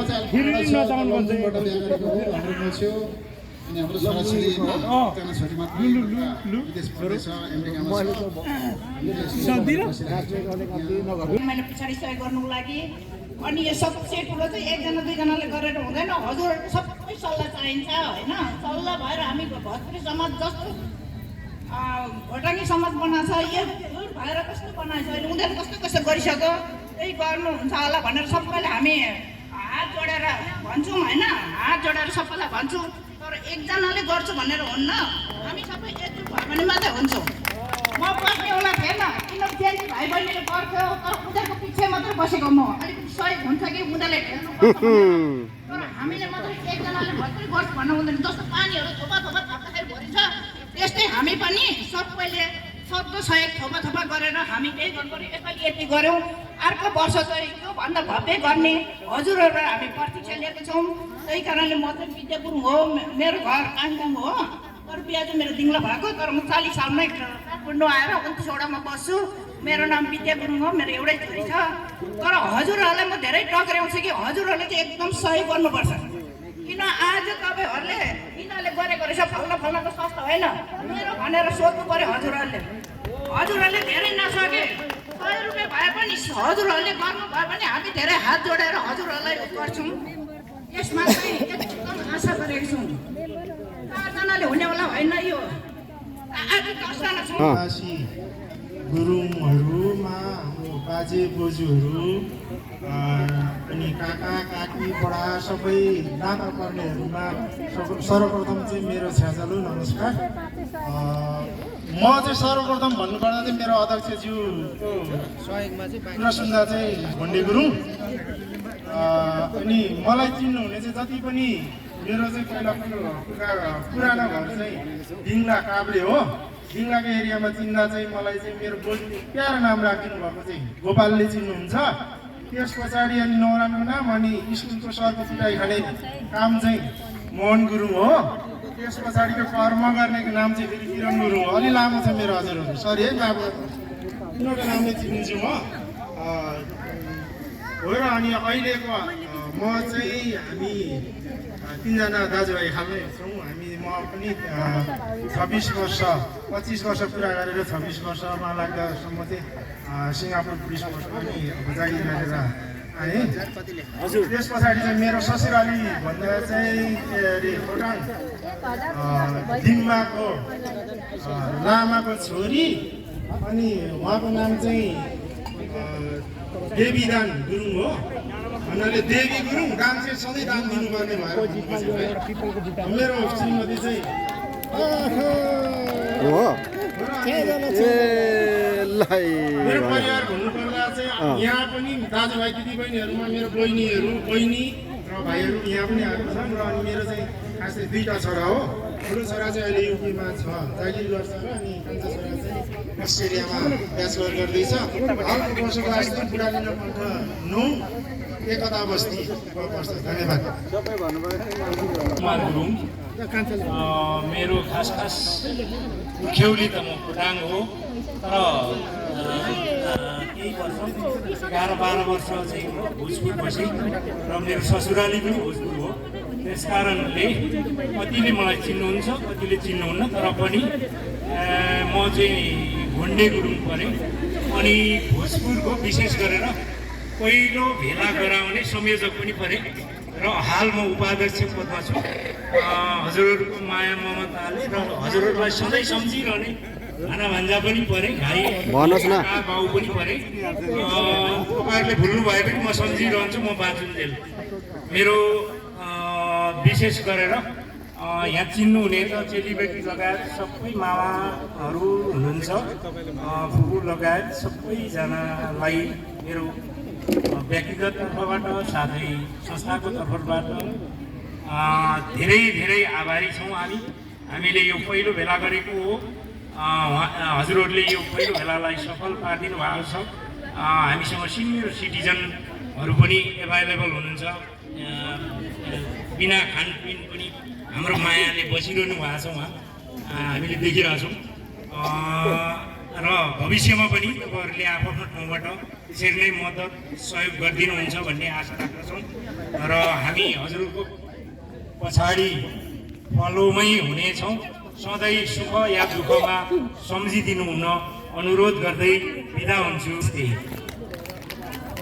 चाहिँ लन्डनबाट बिहा गरेको हो हाम्रो म छु अनि हाम्रो छोराछोरी एकजना छोरी मात्र विदेश पढ्दैछ अमेरिकामा मैले पछाडि सहयोग गर्नुको लागि अनि यो सबसे ठुलो चाहिँ एकजना दुईजनाले गरेर हुँदैन हजुरहरूको सबै सल्लाह चाहिन्छ होइन सल्लाह भएर हामी भोजपुरी समाज जस्तो भोटाङ्गी समाज बनाएको छ यो भएर कस्तो बनाएको छ उनीहरू कस्तो कस्तो गरिसक्यो त्यही गर्नुहुन्छ होला भनेर सबैले हामी हात जोडेर भन्छौँ होइन हात जोडेर सबैलाई भन्छौँ तर एकजनाले गर्छु भनेर हुन्न हामी सबै एकजुट भयो भने मात्रै हुन्छौँ म पर्खेवाला थिएन किनभने त्यहाँदेखि भाइ बहिनीले गर्थ्यो तर उनीहरूको पछि मात्रै बसेको म अलिकति सहयोग हुन्छ कि उनीहरूले हेर्नुपर्छ तर हामीले मात्रै एकजनाले मात्रै गर्छु भन्नु हुँदैन जस्तो पानीहरू थोपा थोपा थप्दाखेरि भरिन्छ त्यस्तै हामी पनि सबैले सक्दो सहयोग थोपा थोपा गरेर हामी केही गर्नु पऱ्यो यसपालि यति गऱ्यौँ अर्को वर्ष चाहिँ योभन्दा भव्य गर्ने हजुरहरूलाई हामी प्रतीक्षा लिएको छौँ त्यही कारणले म चाहिँ विद्या गुरुङ हो मेरो घर काङगाङ हो तर बिहा चाहिँ मेरो दिङ्ला भएको तर म 40 सालमै काठमाडौँ आएर 29वटामा बस्छु मेरो नाम विद्या गुरुङ हो मेरो एउटै छोरी छ तर हजुरहरूलाई म धेरै टक्राउँछु कि हजुरहरूले चाहिँ एकदम सहयोग गर्नुपर्छ किन आज तपाईँहरूले यिनीहरूले गरेको रहेछ फल्न फल्न त सस्तो होइन मेरो भनेर सोध्नु पऱ्यो हजुरहरूले धेरै नसके 100 रुपियाँ भए पनि हजुरहरूले गर्नुभयो भने हामी धेरै हात जोडेर हजुरहरूलाई गर्छौँ यसमा चाहिँ एकदम आशा गरेको छौँ 4 जनाले हुनेवाला होइन यो आज 10 जना छौँ गुरुङहरूमा हाम्रो बाजे बोजूहरू अनि काका काकी बडा सबै नाता पर्नेहरूमा सर्वप्रथम चाहिँ मेरो छ्याचालो नमस्कार म चाहिँ सर्वप्रथम भन्नुपर्दा चाहिँ मेरो अध्यक्षज्यूको सहयोगमा चाहिँ कुरा सुन्दा चाहिँ भण्डे गुरुङ अनि मलाई चिन्नुहुने चाहिँ जति पनि मेरो चाहिँ पहिला पुरानो घर चाहिँ दिङ्ला काभ्रे हो दिङ्लाको एरियामा चिन्दा चाहिँ मलाई चाहिँ मेरो बोजूले प्यारो नाम राखिदिनु भएको चाहिँ गोपालले चिन्नुहुन्छ त्यस पछाडि अनि नौरानको नाम अनि स्कुलको सरको पिटाइ खाने काम चाहिँ मोहन गुरुङ हो त्यस पछाडिको कर्म गर्नेको नाम चाहिँ फेरि किरण गुरुङ हो अलि लामो छ मेरो हजुरहरू सरी है अब उनीहरूको नामले चिन्छु म हो र अनि अहिलेको म चाहिँ हामी 3 जना दाजुभाइ खालमै छौँ हामी म पनि 26 वर्ष 25 वर्ष पुरा गरेर 26 वर्षमा लाग्दासम्म चाहिँ सिङ्गापुर पुलिस फोर्स पनि जागिर गरेर आएँ हजुर त्यस पछाडि चाहिँ मेरो ससुराली भन्दा चाहिँ के अरे खोटाङ दिम्बाको लामाको छोरी अनि उहाँको नाम चाहिँ देवीदान गुरुङ हो भन्नाले देवी गुरुङ दान चाहिँ सधैँ दान दिनुपर्ने भएर मेरो श्रीमती चाहिँ मेरो परिवार भन्नुपर्दा चाहिँ यहाँ पनि दाजुभाइ दिदीबहिनीहरूमा मेरो बहिनी र भाइहरू यहाँ पनि आएको छन् र अनि मेरो चाहिँ खासै 2टा छोरा हो ठुलो छोरा चाहिँ अहिले युपीमा छ जागिर गर्छ र अनि कान्छा छोरा चाहिँ अस्ट्रेलियामा ब्याचलर गर्दैछ अर्को वर्षको आजको बुढालिन कण्ठ 9 एकता बस्ती पर्छ धन्यवाद मेरो खास उखेउली त म खोटाङ हो तर केही वर्ष 11-12 वर्ष चाहिँ भोजपुर बसेँ र मेरो ससुराली पनि भोजपुर हो त्यस कारणले कतिले मलाई चिन्नुहुन्छ कतिले चिन्नुहुन्न तर पनि म चाहिँ भण्डे गुरुङ परेँ अनि भोजपुरको विशेष गरेर पहिलो भेला गराउने संयोजक पनि परे र हाल म उपाध्यक्ष पदमा छु हजुरहरूको माया ममताले र हजुरहरूलाई सधैँ सम्झिरहने भाना भान्जा पनि परे घाइ बाउ पनि परे तपाईँहरूले भुल्नु भए पनि म सम्झिरहन्छु म बाँचुन्जेल मेरो विशेष गरेर यहाँ चिन्नुहुने त चेलीबेटी लगायत सबै मामाहरू हुनुहुन्छ फुपू लगायत सबैजनालाई मेरो व्यक्तिगत तर्फबाट साथै संस्थाको तर्फबाट धेरै आभारी छौँ हामीले यो पहिलो भेला गरेको हो हजुरहरूले यो पहिलो भेलालाई सफल पारिदिनु भएको छ हामीसँग सिनियर सिटिजनहरू पनि एभाइलेबल हुनुहुन्छ बिना खानपिन पनि हाम्रो मायाले बसिरहनु भएको छ उहाँ हामीले देखिरहेछौँ र भविष्यमा पनि तपाईँहरूले आफ्नो ठाउँबाट त्यसरी नै मद्दत सहयोग गरिदिनुहुन्छ भन्ने आशा राख्दछौँ र हामी हजुरको पछाडि फलोमै हुनेछौँ। सधैँ सुख या दुःखमा सम्झिदिनु हुन अनुरोध गर्दै बिदा हुन्छु।